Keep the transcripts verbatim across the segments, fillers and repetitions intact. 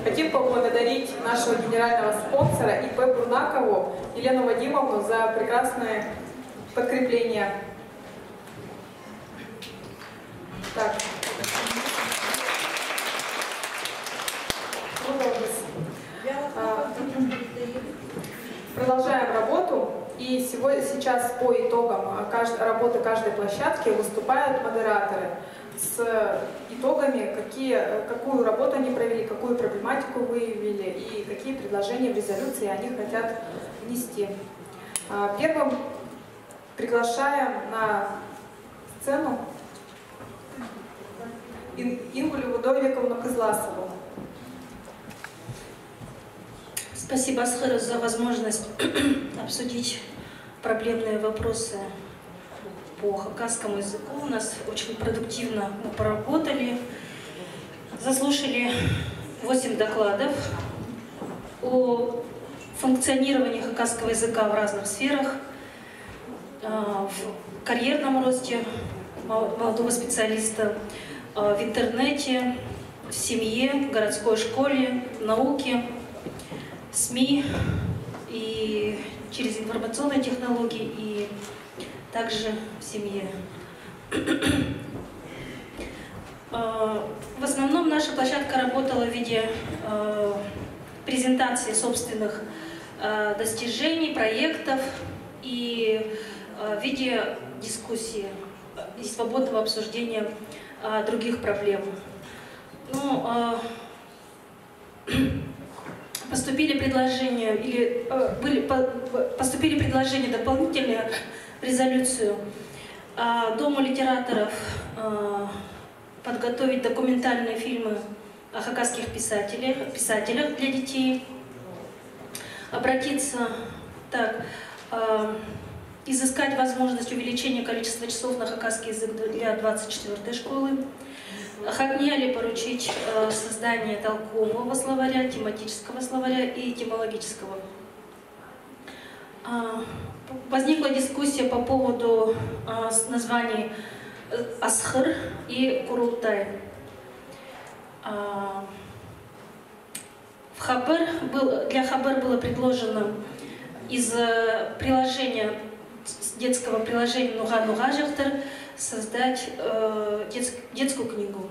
Хотим поблагодарить нашего генерального спонсора И П Бурнакову Елену Вадимовну за прекрасное подкрепление. Так. Продолжим. А, продолжаем работу. И сего-, сейчас по итогам, а, кажд-, работы каждой площадки выступают модераторы с итогами, какие, э, какую работу они провели, какую проблематику выявили и какие предложения в резолюции они хотят внести. А, первым приглашаем на сцену Ин-, Ингу Людовиковну Кызласову. Спасибо, Асхыр, за возможность обсудить проблемные вопросы по хакасскому языку. У нас очень продуктивно мы поработали, заслушали восемь докладов о функционировании хакасского языка в разных сферах, а, в карьерном росте мол-, молодого специалиста, а, в интернете, в семье, в городской школе, в науке, в СМИ и через информационные технологии, и также в семье. Э, в основном наша площадка работала в виде, э, презентации собственных, э, достижений, проектов и, э, в виде дискуссии, э, и свободного обсуждения, э, других проблем. Ну, э, поступили предложения или, э, были по-, поступили предложения дополнительные в резолюцию, а, Дому литераторов, а, подготовить документальные фильмы о хакасских писателях, писателях для детей. Обратиться, так, а, изыскать возможность увеличения количества часов на хакасский язык для двадцать четвёртой школы. Хакнияли поручить, э, создание толкового словаря, тематического словаря и этимологического. А, п-, возникла дискуссия по поводу, а, с-, названий, э, Асхыр и Курултай. А, В Хабар был, для Хабар было предложено из, э, приложения, с-, детского приложения «Нуға, нуға чахтар» создать, э, детс-, детскую книгу.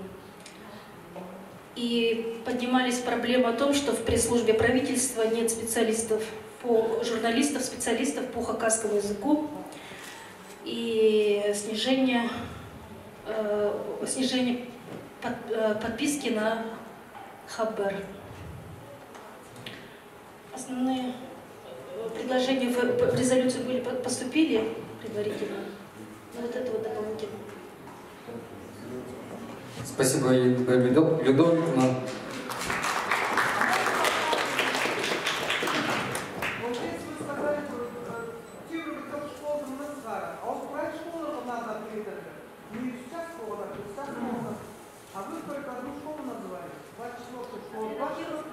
И поднимались проблемы о том, что в пресс-службе правительства нет специалистов по, журналистов, специалистов по хакасскому языку. И снижение, э, снижение под-, э, подписки на Хабар. Основные, э, предложения в, в резолюцию были по-, поступили предварительно. Но вот это вот дополнительно. Спасибо, Людо-, Людовиковна. Вот здесь вы сказали, что, э, цитируете школаны, а вот про школаны надо передать. Не сейчас школа, сейчас школа. А вы только одну школу назвали. Двадцать четвёртую школу, двадцать четвёртую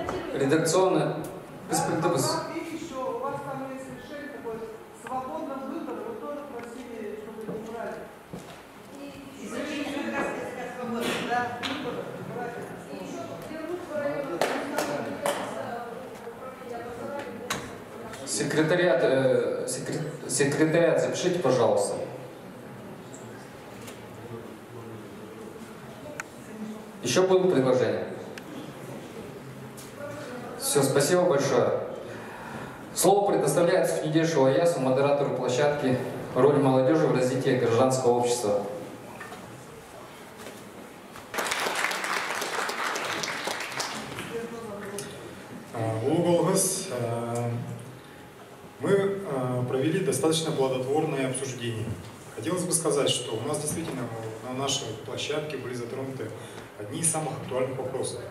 школу. Редакционно. Без, да, без. А и ещё у вас там есть решение такое, свободный выбор, вы тоже просили, чтобы не брали. Да, выбор, брать. Секретариат, э, секре-, секретариат, запишите, пожалуйста. Ещё будут предложения? Всё, спасибо большое. Слово предоставляется Финидешеву Аясу, модератору площадки «Роль молодёжи в развитии гражданского общества». А, улуғ алғыс, а, Мы, э, провели достаточно плодотворное обсуждение. Хотелось бы сказать, что у нас действительно на нашей площадке были затронуты одни из самых актуальных вопросов.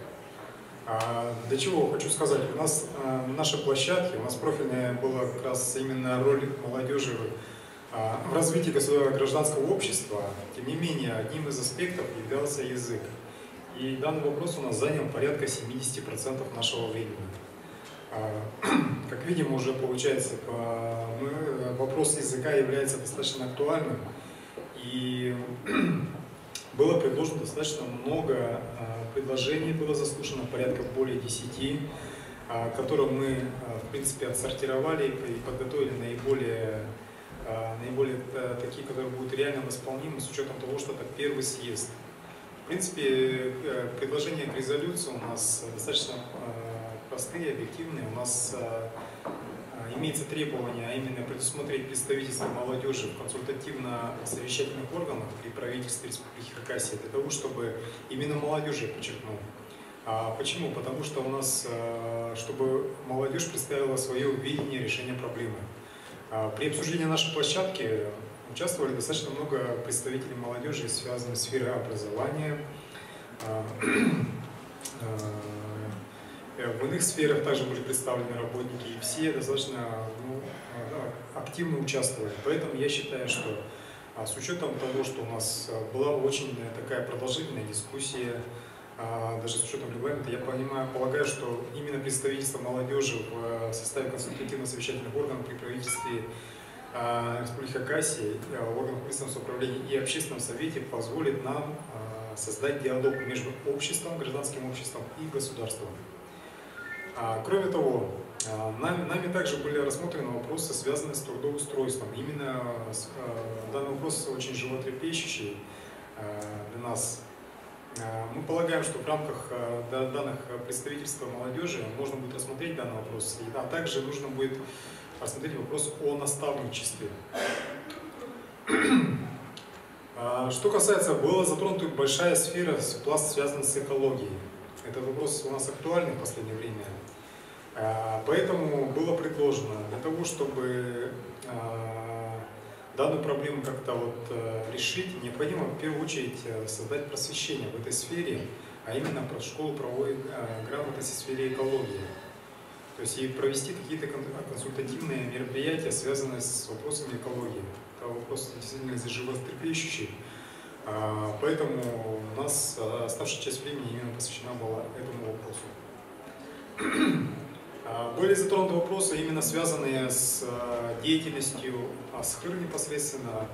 А, для чего хочу сказать? У нас, э, на нашей площадке, у нас профильная была как раз именно роль молодёжи, а, в развитии государ-, гражданского общества. Тем не менее, одним из аспектов являлся язык. И данный вопрос у нас занял порядка семидесяти процентов нашего времени. А, как видим, уже получается, по-, мы, вопрос языка является достаточно актуальным. И Было предложено достаточно много, а, предложений, было заслушано порядка более десяти, а, которые мы, а, в принципе, отсортировали и подготовили наиболее, а, наиболее, а, такие, которые будут реально восполнимы с учётом того, что это первый съезд. В принципе, э, предложения к резолюции у нас достаточно, э, простые, объективные. У нас, э, э, имеется требование, а именно предусмотреть представительство молодёжи в консультативно-совещательных органах при правительстве Республики Хакасия для того, чтобы именно молодёжи, я подчеркну. А почему? Потому что у нас, э, чтобы молодёжь представила своё видение решения проблемы. А, при обсуждении нашей площадки участвовали достаточно много представителей молодёжи, связанных с сферой образования. А, а, э, в иных сферах также были представлены работники, и все достаточно, ну, а, активно участвовали. Поэтому я считаю, что, а, с учётом того, что у нас, а, была очень такая продолжительная дискуссия, а, даже с учётом регламента, я понимаю, полагаю, что именно представительство молодёжи в, э, составе консультативно-совещательных органов при правительстве, а, Республики Хакасия, э, органах местного самоуправления и общественном совете позволит нам, а, создать диалог между обществом, гражданским обществом и государством. А, кроме того, а, нами, нами также были рассмотрены вопросы, связанные с трудоустройством. Именно с, э, данный вопрос очень животрепещущий, э, для нас. Э, мы полагаем, что в рамках, э, да-, данных, э, представительства молодёжи можно будет рассмотреть данный вопрос, и, а также нужно будет рассмотреть вопрос о наставничестве. А, что касается, была затронута большая сфера, с-, пласт, связанный с экологией. Этот вопрос у нас актуальный в последнее время. А, поэтому было предложено для того, чтобы, а, данную проблему как-то вот, э, решить, необходимо в первую очередь, э, создать просвещение в этой сфере, а именно про школу правовой, э, грамотности в сфере экологии. То есть и провести какие-то кон-, консультативные мероприятия, связанные с вопросами экологии. Это вопрос действительно животрепещущий. А, поэтому у нас, а, оставшая часть времени именно посвящена была этому вопросу. А, были затронуты вопросы, именно связанные с, а, деятельностью Асхыр непосредственно,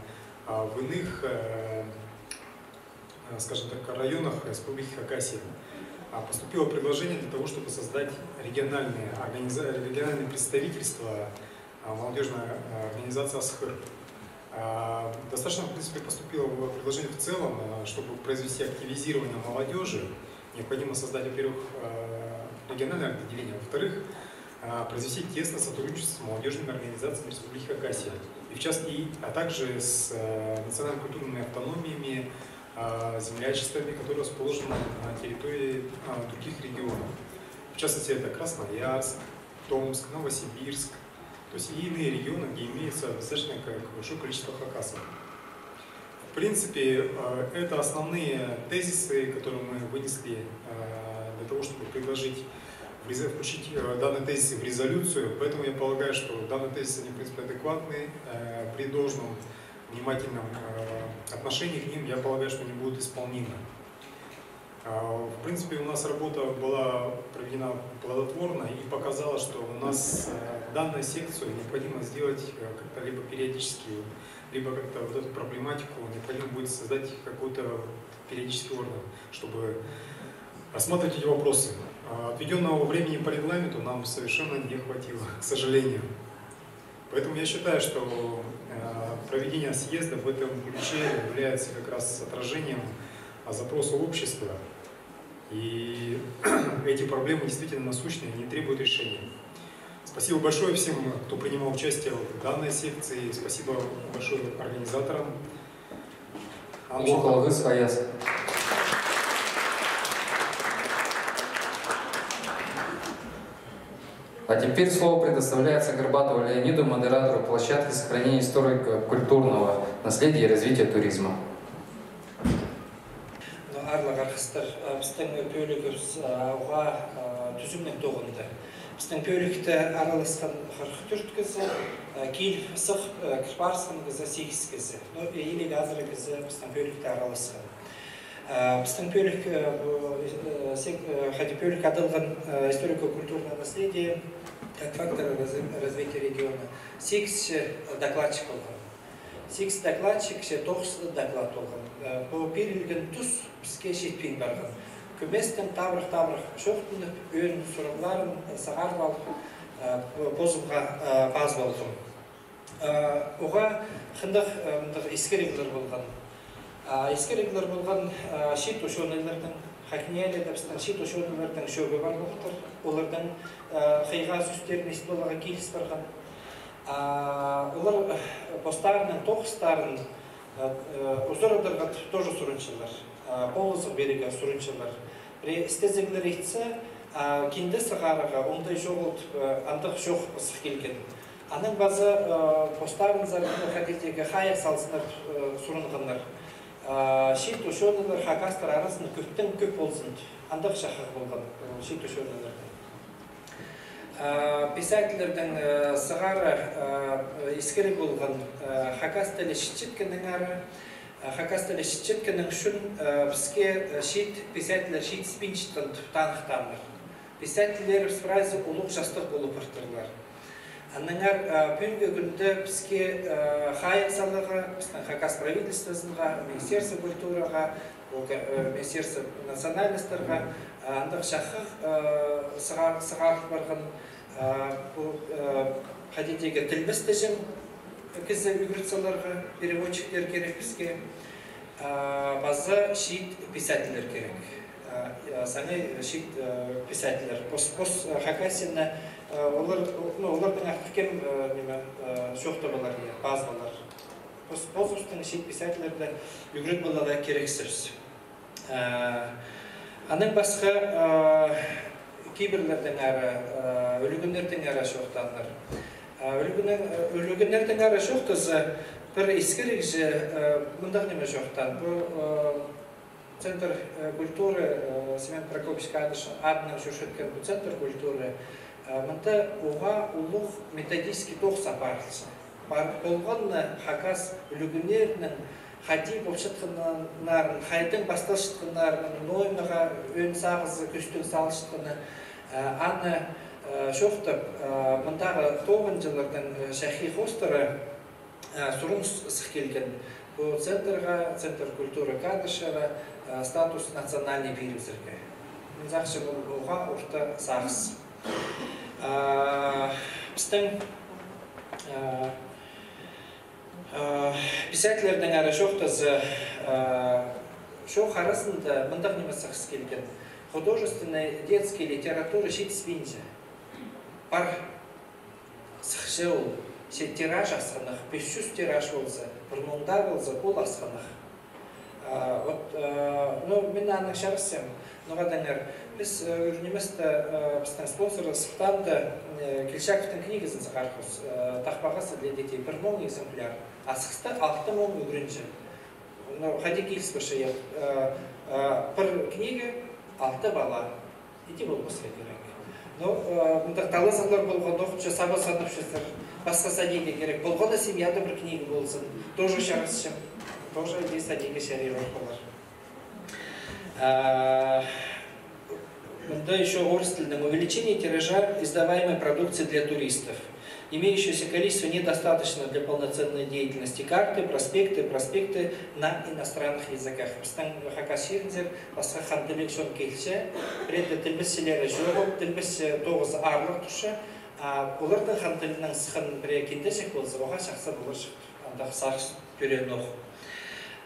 а, в иных, э, э, скажем так, районах Республики Хакасия. А, поступило предложение для того, чтобы создать региональные организа-, региональные представительства, а, молодёжной, э, организации Асхыр. А, достаточно, в принципе, поступило предложение в целом, э, чтобы произвести активизирование молодёжи. Необходимо создать, во-первых, э, региональное отделение, во-вторых, э, произвести тесное сотрудничество с молодёжными организациями Республики Хакасия, и в част-, и, а также с, э, национально-культурными автономиями, э, землячествами, которые расположены на территории, э, других регионов. В частности, это Красноярск, Томск, Новосибирск, то есть и иные регионы, где имеется достаточно ка-, большое количество хакасов. В принципе, э, это основные тезисы, которые мы вынесли, э, для того, чтобы предложить в резо-, включить, э, данные тезисы в резолюцию. Поэтому я полагаю, что данные тезисы, они, в принципе, адекватны. Э, при должном внимательном, э, отношении к ним, я полагаю, что они будут исполнимы. А, в принципе, у нас работа была проведена плодотворно и показала, что у нас, э, данную секцию необходимо сделать, э, как-то либо периодически, либо как-то вот эту проблематику необходимо будет создать какой-то периодический орган, чтобы рассматривать эти вопросы. А, отведённого времени по регламенту нам совершенно не хватило, к сожалению. Поэтому я считаю, что, э, проведение съезда в этом ключе является как раз отражением, а, запроса общества. И эти проблемы действительно насущные, они требуют решения. Спасибо большое всем, кто принимал участие в данной секции. Спасибо большое организаторам. Улуғ алғыс, Аяз. А теперь слово предоставляется Горбатову Леониду, модератору площадки сохранения историко-культурного наследия и развития туризма. Ну, аарлығ арғыстар, а, пістің пӧлігібіс, а, уғаа, а, тӱзімніг тоғынды. Пістің пӧлікте араласхан хырых тӧрт кізі, а, кил сых, а, кір парысхан кізі сигіс кізі. Ну, и илиг азыра кізі пістің пӧлікте араласхан. А, пістің пӧлік, а, пу, а, сек-, а, хайди пӧлік адалған, а, историко-культурное наследие как фактор раз-, развития региона. Сигіс, а, докладчик полған. Сигіс докладчик, че тоғыс доклад полған. Э, пу пирілген тус піске читпин парған. Кӧместең табырах-табырах чоохтанып, ӧӧн сурығларын сығарып алып, э, по-, позымға, э, пазып алдым. Э, уғаа хынығ, э, мындағ искіріглер полған. А, искіріглер полған, э, чиит учёныйларның, ХакНИИЯЛИ-да пістің чиит учёныйларның чӧгі пар полтыр. Оларның, э, хыйға сӧстерін истіп аларға киліс парған. А, олар, э, постарының тоғыстарын, э, э, узарадарға тоже сурынчалар. Э, полызығ пирерге сурынчалар. Пірее істезіглер итсе, а, кинде сығарарға, оңдай чоғыл тіп, э, андағ чоох сых килген. Аның пазы, э, постарынзар, ну, хайди тееге, хайығ салзыннар, э, сурынғаннар. Э, чиит учёныйлар хакастар аразында кӧптең кӧп ползын тіп, андағ чахығ полған, э, чиит учёныйларның. Э, писательлернің, э, сығара, э, искіріг полған, э, хакас тілі чітчеткеннеңер, э, хакас тілі чітчеткеннең ӱчӱн, э, піске, э, чиит писательлер читіспинчеткен тіп таныхтааннар. Писательлерібіс прайзы улуғ частығ полып партырлар. Аннаңар, э, пӱӱнгі кӱнде піске, э, хайығ саларға, пістің хакас правительствозынға, Министерство культураға, ол ка-, э, Министерство национальностьтарға, э, андағ чахығ, э, сығар-, сығарыл парған, э, пу, э, хайди тееге, тілбестеҷең кізі ӱгрет саларға, переводчиктер кирек піске. А, паза чиит писательлер кирек. А, а, саңай чиит, э, писательлер. Пос, пос, э, Хакасияны, э, олар, ну, олардаң артых кем, э, ниме, э, чоохтап алар, я, пазып алар. Пос, позыбыстың чиит писательлерні ӱгредіп аларға кирексібіс. Э, анаң пасха, э, кибірлердеңер, э, ӱлӱкӱннердеңер чоохтааннар. Э, ӱлӱкӱннер-, э, ӱлӱкӱннердеңер чоохтаза, пір искірігҷі, э, мындағ ниме чоохтаан. Пу, э, Центр, э, культуры, э, Семён Прокопьевич Кадышев адынаң чӧрчеткен пу Центр культуры, э, мында уғаа улуғ методический тоғыс апарылча. Пар полған на хакас ӱлӱкӱннерінің хайди полчатханнарын, хайдаң пасталчатханнарын, ноо нимеге ӧӧн сағызы кӱстең салылчатханы, э, аны, э, чоохтап, э, мындағы тоғынҷыларның, э, чахи хоостыра, э, сурын с-, сых килген. Пу центрға, Центр культуры Кадышева, э, статус национальный пирібізерге. Мин сағынчам, ол уғаа орта сағыс. Э, пістің, э, э, писательлердеңер чоохтаза, э, чоох аразында мындағ ниме сағыс килген. Художественный детский литература читіспинче. Пар. Сыхча ол, че тираж асхынах, пис чӱс тираж полза, пір муң даа полза, ол асхынах. А, вот, а, ну, мин анаң чарасчам, ноға теңер, піс, э, ӱр ниместе, э, пістің спонсор Сыхтанда, э, Кильчичаковтың книгазын сығарғабыс, э, «Тахпағазы для детей», пір муң экземпляр. Асхыста алты муң ӱгренҷі. Ну, хайди киліс парча, я, э, э, пір книга, алты пала. Иди полбасха кирек. Ну, э, мындағ талазығлар полғандох, че саба садапчазар, пасха садиге кирек. Полған на семьяда пір книга ползын, тоже чарасчам. Тоже иди садиге чарир олар. Э, мында ещё орыс тілінең: увеличение тиража издаваемой продукции для туристов. Имеющееся количество недостаточно для полноценной деятельности. Карты, проспекты, проспекты на иностранных языках. Пістің хакас чирінзер пасха хан тілліг чон килче, пірее тілбесчілері чоғыл, тілбесчі тоғызы аарлығ турча, а олардың хан тілінең сыххан пірее киндеҷек полза, уғаа чахсы поларҷых. Андағ сағыс тӧреен ох.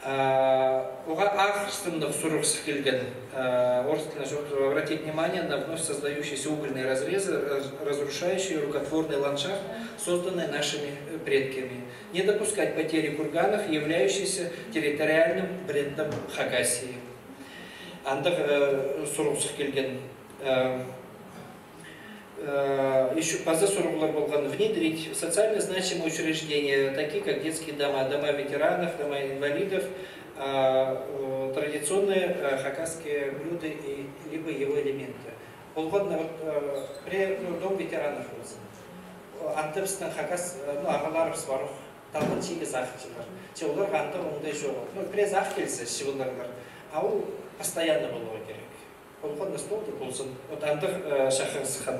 А, уғаа ағырсымнығ сурығ сых килген, а, орыс тіліне чоохтаза: обратить внимание на вновь создающиеся угольные разрезы, раз-, разрушающие рукотворный ландшафт, созданный нашими, э, предками. Не допускать потери курганов, являющихся территориальным брендом Хакасии. Андағ, э, сурығ сых килген, э, Э, ещё паза сурығлар полған: внедрить в социально значимые учреждения, такие как детские дома, дома ветеранов, дома инвалидов, а, э, традиционные, э, хакасские блюда и, либо его элементы. Полған, вот, э, пре-, ну, дом ветеранов ползын. Анда пістің хакас, э, ну, ағаларыбыс пар ох, талған чиге сағынчалар. Че оларға анда оңдай чоғыл. Ну, пірее сағын килзе, чыыларлар. А ол постоянно поларға кирек. Полған на столда ползын. Вот андағ, э, чахығ сыххан.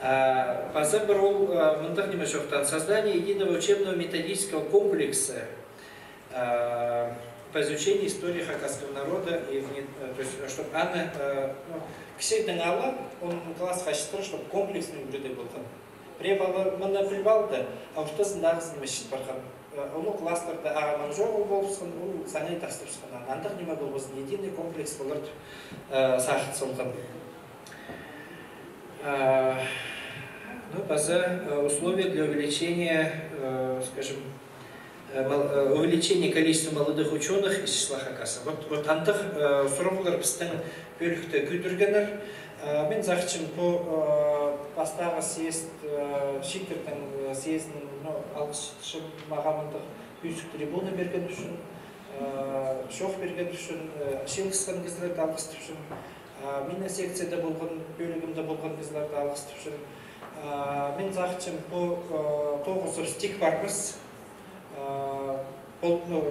А, паза пір ол, э, мындағ ниме чоохтаан: создание единого учебного методического комплекса, э, по изучению истории хакасского народа, и вне-, э, то есть, э, чтоб аны, э, ну, кічігдең ала, он классха читіре, чтоб комплексный ӱгредіг полған. Пірее пала мыны піліп алды, а ортазындағызын ниме чіт парған. Э, улуғ класстарда ағаа маң чоғыл полыбысхан, ол саңай тастыбысхан. Андағ ниме полбазын, единый комплекс полар тіп, э, сағын салған. Э, ну, паза, э, условия для увеличения, э, скажем, э, мол-, э, увеличение количества молодых учёных из числа хакасов. Вот, вот андағ, э, сурығлар пістің пӧлікте кӧдіргеннер. Э, мин сағынчам, пу, э, пастағы съезд, э, чииттернің, э, съездін, ну, алғыс читірчем, мағаа мындағ пӧзік трибуна пирген ӱчӱн, э, чоох пирген ӱчӱн, э, чыылысхан кізілерні алғыстапчам. Э, минің секцияда полған, пӧлігімде полған кізілерні алғыстапчам. Э, мин сағынчам, пу, э, тоғызыбыс тик парбас. А, ол, ну,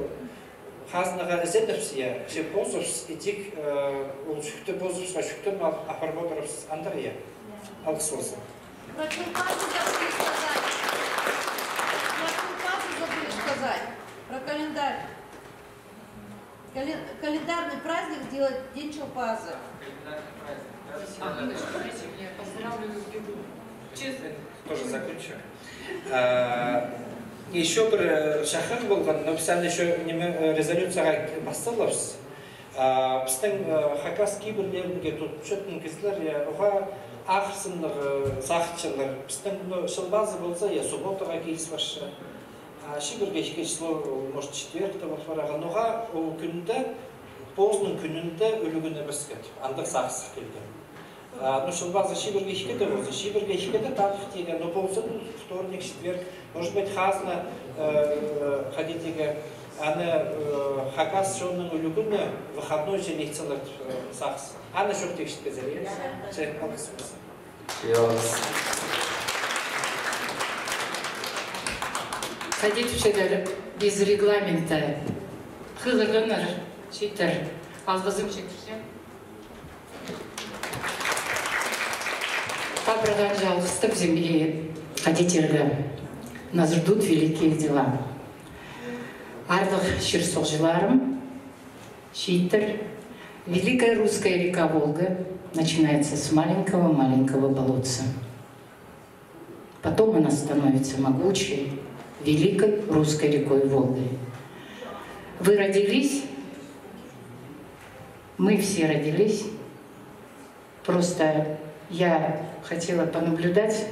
хазнаға ізенербіс, я, че позыбыс, идӧк, э, ол чӱкті позыбысха, чӱктен ал-, апарып одырарбыс, андағ, я. Алғыс ползын. Про Чулпазы забыли сказать. Про Чулпазы забыли сказать. Про календарь. Кале-, календарный праздник сделать День Чулпазы. Календарный праздник, да? А, ну, что, дайте мне, поздравлю, убегу. Честно. Тоже закончу. А, ещё пір, э, чахығ полған, но піс аны ещё ниме, э, резолюцияға пас саларбыс. А, пістің, э, хакас кибірлерінге тудынчатхан кізілер, я, уғаа ағырсынарға, э, сағынчалар. Пістің, ну, Чыл пазы полза, я, субботаға киліс парча. А, чибіргі ікі число, может, четверг тіп пар парған. Ноға ол кӱнде, позының кӱнінде ӱлӱкӱннербіске тіп, андағ сағыс килген. А, ну, Чыл пазы чибіргі ікіде полза, чибіргі ікіде тадығ тигі, ну, ползын, вторник, четверг, может быть, хазна, э, э, хайди тигі, аны, э, хакас чонның ӱлӱкӱні выходной чіли ит салар тіп, э, сағыс. Аны чох тикшіткезер, я? Че, алғыс ползын. Хайди тіпчелер, без регламента. Хығырғаннар, чииттер. Алғызым читірчем. Пабырғанҷа алғыстап земле, хайди тирге. Нас ждут великие дела. Аарлығ чир-суғҷыларым, чииттер. Великая русская река Волга начинается с маленького-маленького болотца. Потом она становится могучей, великой русской рекой Волгой. Вы родились, мы все родились. Просто я хотела понаблюдать,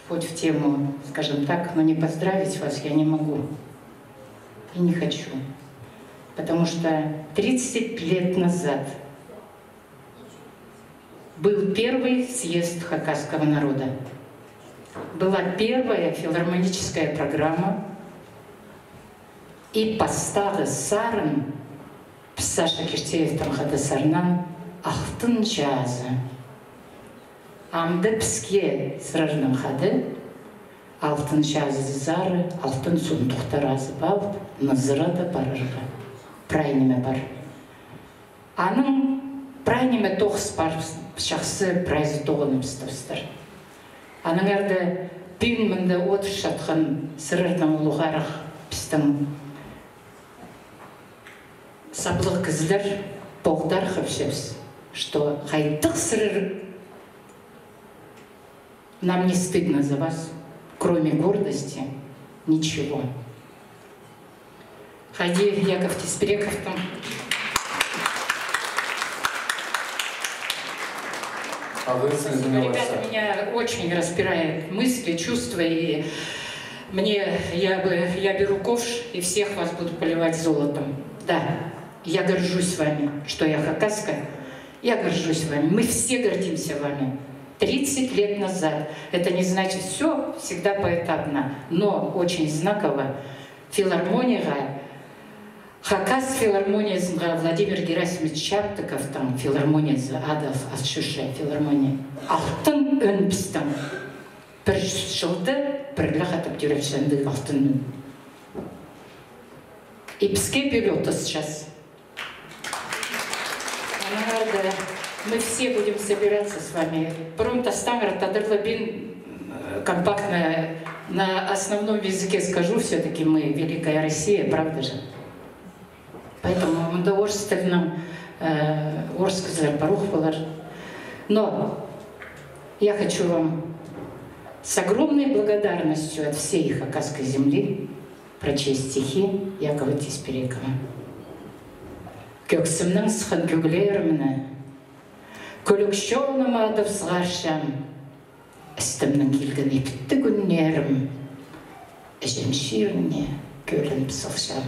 хоть в тему, скажем так, но не поздравить вас я не могу. И не хочу. Потому что тридцать лет назад был первый съезд хакасского народа. Была первая филармоническая программа. И пастағы сарын піс Саша Кирсеевтең хада сарнаан «Алтын чазы». Амды піске сірернең хада «Алтын чазы» сары, алтын сундухтар азып алып, Назыраға парарға. Прай ниме пар. Аның прай ниме тоғыс пар, чахсы прайзы тоғыныбыстыбыстыр. Аның арды пӱӱн мында одырчатхан сірернең улуғ арах пістің саблығ кізілер, полдар хапчабыс, что хайдағ сірер Нам не стыдно за вас, кроме гордости, ничего. Хайди Яков Тесперековтың. Ребята, меня очень распирает мысли, чувства, и мне, я бы, я беру ковш и всех вас буду поливать золотом. Да, я горжусь вами, что я хакаска. Я горжусь вами. Мы все гордимся вами. Тридцать лет назад. Это не значит всё, всегда поэтапно, но очень знаково. Филармонияға, хакас филармониязынға Владимир Герасимович Чаптыковтың филармониязы, адал ат чӧрче филармония. Алтын ӱн пістің. Пір чылда пір ле хатап тӧрепче андағ алтын ӱн. И піске пӧлі отыс час. Анаң арды Мы все будем собираться с вами. Пырон тастаңар, тадар ла пин, э, компактно на основном языке скажу, всё-таки мы Великая Россия, правда же? Поэтому мында орыс тілінең, э, орыс кізілер пар ох полар. Но я хочу вам с огромной благодарностью от всей хакасской земли прочесть стихи Якова Тесперекова. Кӧксімнең сыххан кӧглерімні кӱлӱк чоныма адап сығарчам. Істімнең килген ипті кӱннерім, іҷем чиріне кӧленіп салчам.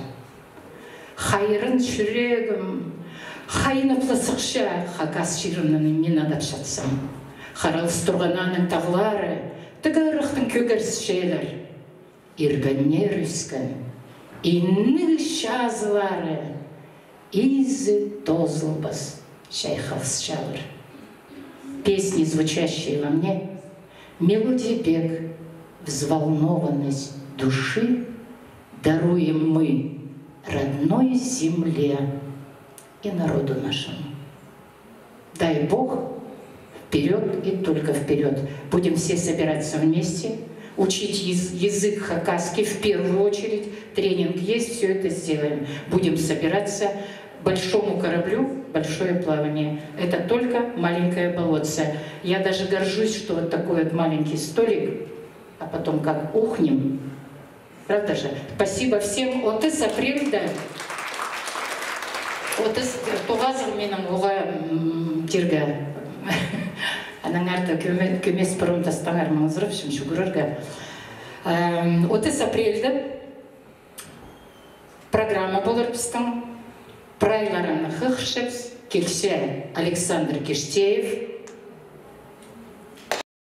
Хайран чӱрегім хайнап ла сыхча, хакас чирімнең мин адап чатсам. Харалыс турған аның тағлары тігіріктең кӧгерісчелер. Ирбеннер ӧскен инніг чазылары изі тоозылбас чайхалысчалар. Песни, звучащие во мне, мелодия пег, взволнованность души даруем мы родной земле и народу нашему. Дай Бог, вперёд и только вперёд. Будем все собираться вместе, учить яз- язык хакасский в первую очередь. Тренинг есть, всё это сделаем. Будем собираться большому кораблю, большое плавание. Это только маленькое болотце. Я даже горжусь, что вот такой вот маленький столик, а потом как ухнем, правда же? Спасибо всем. Отыс апрельде. Отыс тоғазығ минің оға, м, тирге. Анаң артых кӧме- кӧмес пырон тастаңар, маңзырапчам чӱгӱрерге. Ам, отыс апрельде программа полар пістің. Прайларны хығырчабыс. Килче Александр Киштеев.